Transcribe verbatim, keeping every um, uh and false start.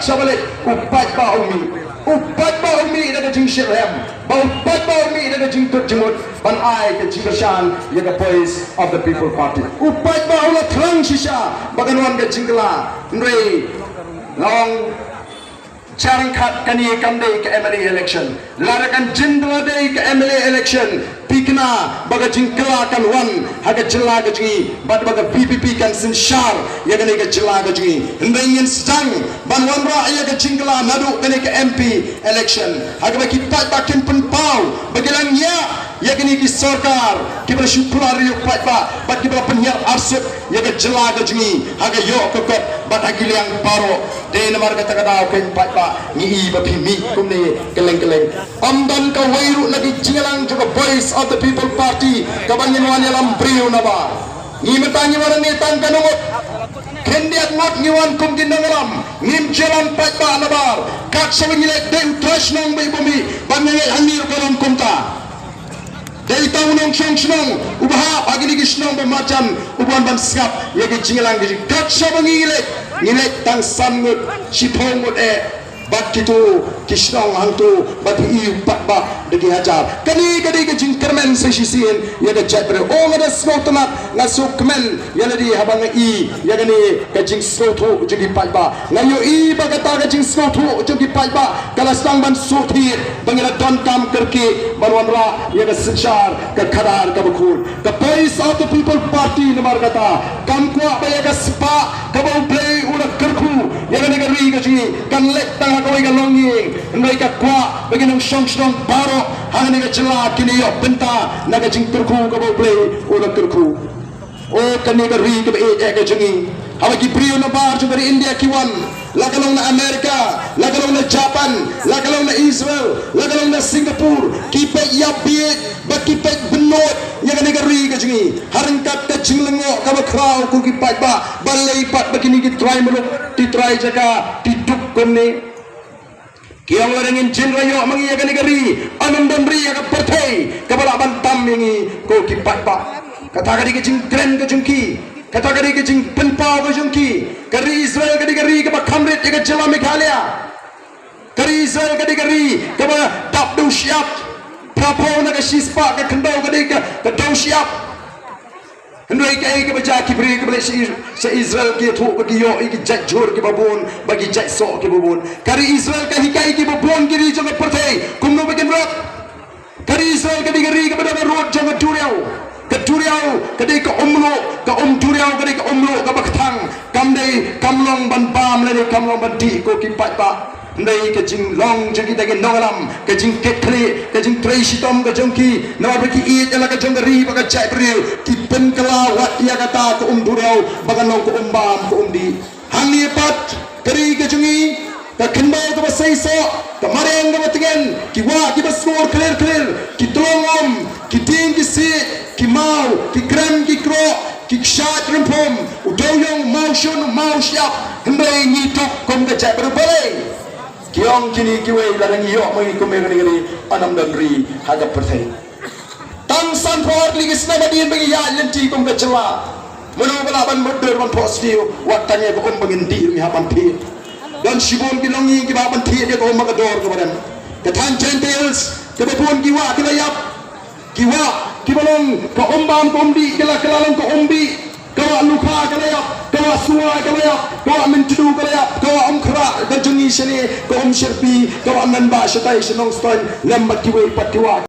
Sha ba leit u paidbah u mih, u paidbah u mih da ka jingshitrhem, ba u paidbah u mih da ka jingkut jingmut ban ai ka jingkyrshan ïa ka Voice of the People Party. U paidbah u la thrang shisha ba kan wan ka jingkylla. Hynrei la ong, sha ryngkat kane kam dei ka M L A election. Lada kan jylla dei ka M L A election, phi kynmaw ba ka jingkylla kan wan ha ka jylla ka jong ngi, bad ba ka V P P kan synshar ïa kane ka jylla ka jong ngi. Hynrei ngin sdang ban wanrah ïa ka jingkylla naduh kane ka M P election, ha kaba ki paidbah kin pynpaw ba ki la ngiah ïa kine ki sorkar kiba la shu pynlari ïa u paidbah bad kiba la pynhiar arsut ïa ka jylla ka jong ngi ha ka ïoh ka kot bad ha ki liang baroh. Dei namar kata ka daw, ko paidbah, ngi i ba phi mih kumne kylleng kylleng. Ym don kawei ruh na ki jingïalang jong ka Voice of the People Party kaba ngin wan ïalam briew nabar. Ngi mynta ngi wan hangne tang katno ngut? Khyndiat ngut ngi wan kum ki nongïalam. Ngim ju ïalam paidbah nabar. Kat shaba ngi leit, dei u trai shnong ba i bym mih, bad ngi leit hangne ruh ka long kumta. Dei tang u nongshong shnong uba hap ha kine ki shnong ba marjan uba wan ban sngap ïa ki jingïalang ki jing. Kat shaba ngi leit, ngi leit tang san ngut, shiphew ngut eh. Bad kito ki shnong hangto, bad phi i u paidbah da ki hajar. Kane ka dei ka jingkyrmen sa shisien ïa ka jaitbynriew. O, nga da sngewtynnat, nga sngewkmen ïa lade haba nga i ïa kane ka jingsngewthuh jong ki paidbah. Nga ïohi ba kata ka jingsngewthuh jong ki paidbah ka la sdang ban shu thied ba ngi la donkam kyrkieh ban wanrah ïa ka synshar ka khadar kaba khuid, ka Voice of the People Party. Namar kata kam kwah ba ïa ka spah kaba U Blei u la kyrkhu ïa kane ka ri ka jong ngi kan leit tang ha kawei ka longïing. Hynrei ka kwah ba ki nongshong shnong baroh ha kane ka jylla kin ïoh bynta na ka jingkyrkhu kaba U Blei u la kyrkhu. O, kane ka ri kaba ïeit eh ka jong ngi. Haba ki briew nabar jong ka ri India ki wan, la ka long na America, la ka long na Japan, la ka long na Israel, la ka long na Singapore, ki peit ïap bieit bad ki peit bynnud ïa kane ka ri ka jong ngi. Ha ryngkat ka jinglyngngoh kaba khraw, ko ki paidbah, balei pat ba kine ki trai muluk, ki trai jaka, ki duk kumne? Ki ong, lada ngin jin rai ïoh ma ngi ïa kane ka ri, yn ym don ri ha ka pyrthei kaba lah ban tam ïa ngi, ko ki paidbah. Kata ka dei ka jingkren ka jong ki, kata ka dei ka jingpynpaw ka jong ki. Ka ri Israel ka dei ka ri kaba kham rit ïa ka jylla Meghalaya. Ka ri Israel ka dei ka ri kaba dap dew shyiap. Phra phew na ka shispah ka khyndew ka dei ka, ka dew shyiap. Hynrei kaei kaba jia, ki briew kiba leit sha Is-, sha Israel ki ïathuh ba ki ïoh ïa ki jait jhur kiba bun bad ki jait soh kiba bun. Ka ri Israel ka hikai kiba bun ki ri jong ka pyrthei kumno ba kin rep. Ka ri Israel ka dei ka ri kaba don ha rud jong ka duriaw. Ka duriaw ka dei ka um mluh, ka um duriaw ka dei ka um mluh kaba kthang. Kam dei, kam long ban bam lane kam long ban dih, ko ki paidbah. Hynrei ka jinglong jong kita ki nongïalam, ka jingkitkhlieh, ka jingtrei shitom ka jong ki, namar ba ki ïeit ïa la ka jong ka ri bad ka jaitbynriew, ki pynkylla wat ïa kata ka um duriaw ba kan long ka um bam, ka um dih. Hangne pat ka ri ka jong ngi, ka khyndew kaba seisoh, ka mariang kaba tngen, ki wah kiba sngur khlir khlir, ki tlong um, ki dieng ki siej, ki maw, ki krem ki kroh, ki kshaid rymphum, u dewiong, u mawshun, u mawshyiap. Hynrei ngi duk kum ka jaitbynriew, balei? Ki ong kine kiwei, lada ngi ïoh ma ngi kum ïa kane ka ri, yn ym don ri ha ka pyrthei. Tang sanphew ar tylli ki snem hadien ba ngi ïaid lynti kum ka jylla, mano ba lah ban mutdur ban phohsniew? Wat tang ïa ka um ba ngin dih ruh ngi hap ban thied. Don shibun ki longïing kiba hap ban thied ïa ka um ha ka dor kaba rem. Ka thaiñ Jaintia Hills kaba bun ki wah ki la ïap. Ki wah kiba long ka um bam ka um dih, ki la, ka la long ka um bih. Ka wah Lukha ka la ïap, ka wah Suai ka la ïap, ka wah Myntdu ka la ïap, ka wah Umkhrah ka jong ngi shane, ka um Syrpi, ka wah Nanbah shatai sha Nongstoiñ, lem bad kiwei pat ki wah.